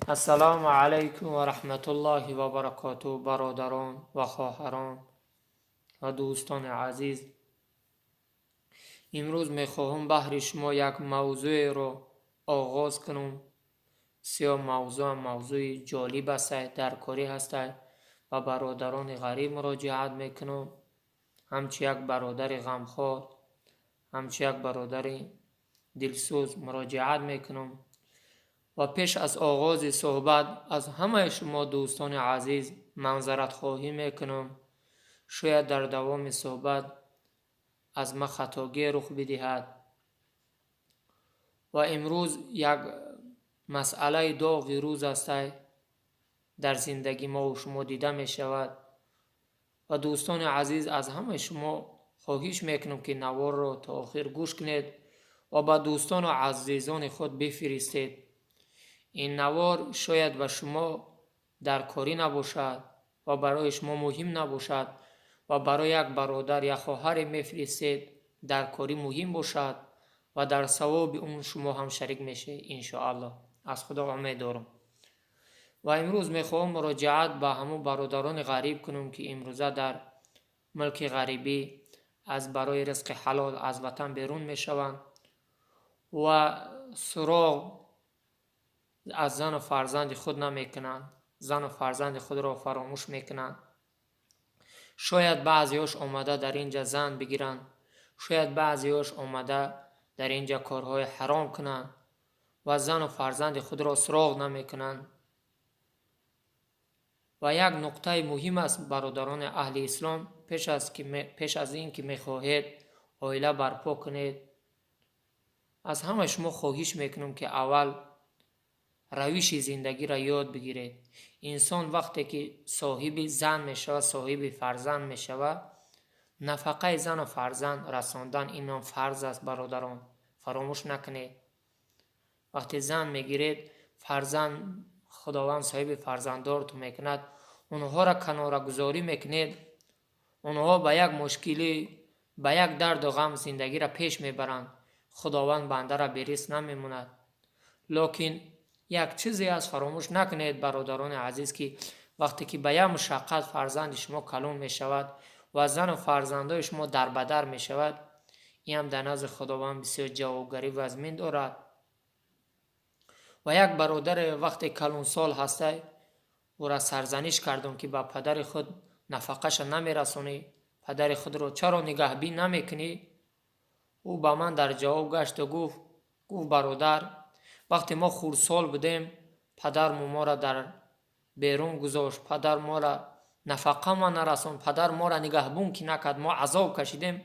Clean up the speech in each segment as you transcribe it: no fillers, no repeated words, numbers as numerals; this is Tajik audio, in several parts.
Ассалому алайкум ва раҳматуллоҳи ва баракотуҳ, бародарон ва хоҳарон ва дӯстони азиз. Имрӯз мехоҳам баҳри шумо як мавзӯеро оғоз кунам. Бисёр мавзӯам мавзӯи ҷолиб аст, даркорӣ ҳаст. Ба бародарони ғариб муроҷиат мекунам, ҳамчун як бародари ғамхор, ҳамчун як бародари дилсӯз муроҷиат мекунам. Ва пеш аз оғози суҳбат аз ҳамаи шумо, дӯстони азиз, маъзаратхоҳӣ мекунам. Шояд дар давоми суҳбат аз ман хатогие рух бидиҳад. Ва имрӯз як масъалаи доғи рӯз астай, дар зиндагӣ мову шумо дида мешавад. Ва, дӯстони азиз, аз ҳамаи шумо хоҳиш мекунам, ки наворро то охир гӯш кунед ва ба дӯстону азизони худ бифиристед. Ин навор шояд ба шумо даркорӣ набошад ва барои шумо муҳим набошад ва барои як бародар, як хоҳаре мефиристед, даркорӣ муҳим бошад ва дар савоби он шумо ҳам шарик мешавед, иншоаллоҳ. Аз Худо умед дорам. Ва имрӯз мехоҳам муроҷиат ба ҳамон бародарони ғариб кунам, ки имрӯза дар мулки ғарибӣ аз барои ризқи ҳалол аз ватан берун мешаванд ва суроғ аз зану фарзанди худ намекунанд, зану фарзанди худро фаромӯш мекунанд. Шояд баъзеҳош омада дар ин ҷа зан бигиранд, шояд баъзеҳош омада дар ин ҷа корҳои ҳаром кунанд ва зану фарзанди худро суроғ намекунанд. Ва як нуқтаи муҳим аст, бародарони аҳли ислом: пеш аз ин ки мехоҳед оила барпо кунед, аз ҳамаи шумо хоҳиш мекунам, ки аввал равиши зиндагиро ёд бигиред. Инсон вақте ки соҳиби зан мешавад, соҳиби фарзанд мешавад, нафақаи зану фарзанд расондан инам фарз аст. Бародарон, фаромӯш накунед. Вақте зан мегиред, фарзанд, Худованд соҳиби фарзанддортон мекунад, онҳоро канорагузорӣ мекунед. Онҳо ба як мушкилӣ, ба як дарду ғам зиндагиро пеш мебаранд. Худованд бандаро беризқ намемонад. Лекин як чизе аст, фаромӯш накунед, бародарони азиз, ки вақте ки ба як мушаққат фарзанди шумо калон мешавад ва зану фарзандои шумо дарбадар мешавад, ин ҳам дар назди Худованд бисёр ҷавобгарӣ вазмин дорад. Ва як бародаре вақте калонсол ҳастай, ӯра сарзаниш кардам, ки ба падари худ нафақаша намерасонӣ, падари худро чаро нигаҳбин намекунӣ? Ӯ ба ман дар ҷавоб гашту гуфт: «Бародар, вақте мо хурдсол будем, падармо моро дар берун гузошт, падар моро нафақа ма нарасонд, падар моро нигаҳбон ки накард, мо азоб кашидем,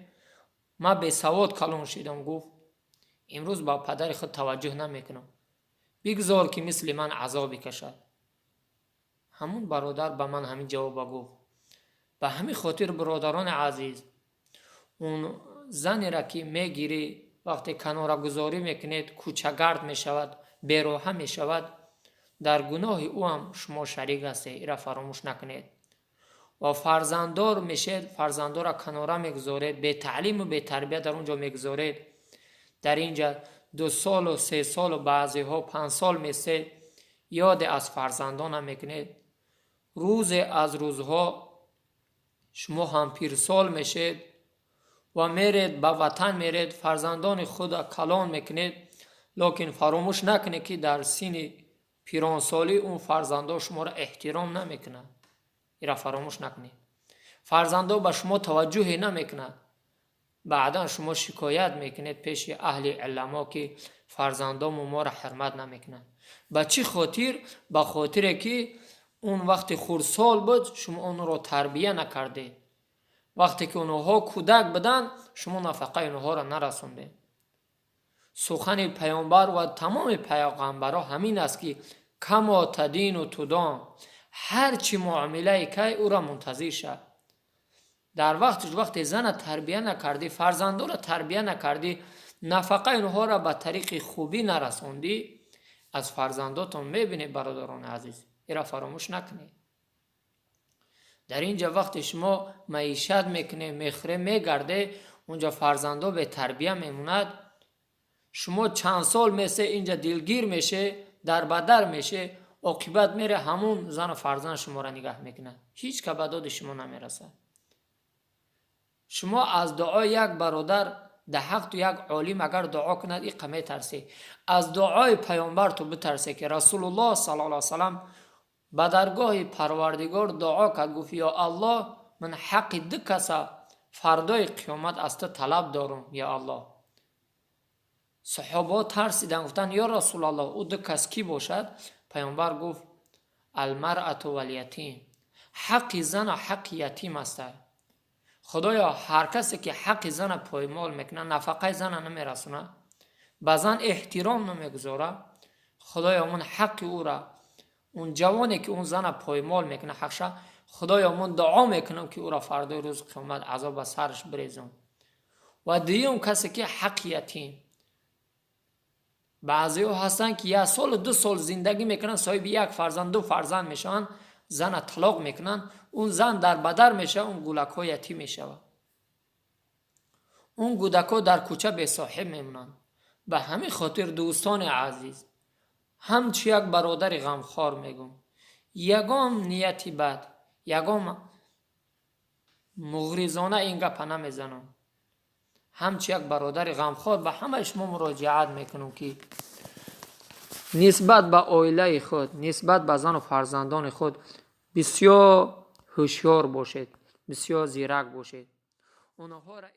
ман бесавод калон шидам», гуфт, «имрӯз ба падари худ таваҷҷӯҳ намекунам, бигзор ки мисли ман азоб бикашад». Ҳамун бародар ба ман ҳамин ҷавоба гуфт. Ба ҳамин хотир, бародарони азиз, он занеро ки мегирӣ, вақте канорагузорӣ мекунед, кӯчагард мешавад, бероҳа мешавад, дар гуноҳи ӯ ҳам шумо шарик ҳастед. Ира фаромӯш накунед. Ва фарзанддор мешед, фарзанддорро канора мегузоред, бетаълиму бетарбия дар он ҷо мегузоред. Дар ин ҷа 2 солу 3 солу баъзеҳо 5 сол месед, ёде аз фарзандон намекунед. Рӯзе аз рӯзҳо шумо ҳам пирсол мешед ва меред, ба ватан меред, фарзандони худро калон мекунед. Лекин фаромӯш накунед, ки дар синни пиронсолӣ он фарзандо шуморо эҳтиром намекунанд. Ира фаромӯш накунед. Фарзандо ба шумо таваҷҷӯҳе намекунанд. Баъдан шумо шикоят мекунед пеши аҳли уламо, ки фарзандому моро ҳурмат намекунанд. Ба чӣ хотир? Ба хотире ки он вақти хурдсол буд, шумо онро тарбия накардед. Вақте ки онҳо кӯдак буданд, шумо нафақаи онҳоро нарасондед. Сухани паёмбар ва тамоми пайғамбарҳо ҳамин аст, ки كما تدين تدان, ҳар чӣ муомилае кай, ӯро мунтазир шав. Дар вақтш вақте зана тарбия накардӣ, фарзандоро тарбия накардӣ, нафақаи онҳоро ба тариқи хубӣ нарасондӣ, аз фарзандотон мебинед. Бародарони азиз, ира фаромӯш накунед. Дар ин ҷа вақте шумо маишат мекунед, мехӯре, мегарде, унҷа фарзандо бетарбия мемонад. Шумо чанд сол месе инҷа дилгир меше, дарбадар меше. Оқибат мере, ҳамун зану фарзанд шуморо нигаҳ мекунад, ҳеҷ ка ба доди шумо намерасад. Шумо аз дуои як бародар дар ҳақту як олим агар дуо кунад, иқа метарсӣ. Аз дуои паёмбар ту битарсе, ки Расулуллоҳ саллаллоҳу алайhi васалам ба даргоҳи Парвардигор дуо кард, гуфт: «Ё Аллоҳ, ман ҳаққи ду каса фардои қиёмат аз ту талаб дорум, ё Аллоҳ». Саҳобаҳо тарсиданд, гуфтанд: «Ё Расулаллоҳ, ӯ ду кас кӣ бошад?» Паёмбар гуфт: «Алмарату валятим», ҳаққи зана, ҳаққи ятим аста. Худоё, ҳар касе ки ҳаққи зана поймол мекунад, нафақаи зана намерасонад, ба зан эҳтиром намегузорад, Худоё, ман ҳаққи ӯра, он ҷавоне ки он зана поймол мекунад ҳақша, Худоё, ман дуо мекунам, ки ӯро фардои рӯзи қиёмат азоб ба сараш бирезон. Ва дуюм касе ки ҳаққи ятим. Баъзеҳо ҳастанд, ки як солу 2 сол зиндагӣ мекунанд, соҳиби як фарзанд, ду фарзанд мешаванд, зана талоқ мекунанд, он зан дар бадар мешавад, он гулакҳо ятим мешавад, он кӯдакҳо дар кӯча бесоҳиб мемонанд. Ба ҳамин хотир, дӯстони азиз, ҳамчу як бародари ғамхор мегӯм, ягон нияти бад, ягон муғризона ин гапа намезанам. Ҳамчу як бародари ғамхор ба ҳамаи шумо муроҷиат мекунам, ки нисбат ба оилаи худ, нисбат ба зану фарзандони худ бисёр ҳушёр бошед, бисёр зирак бошед. Онҳоро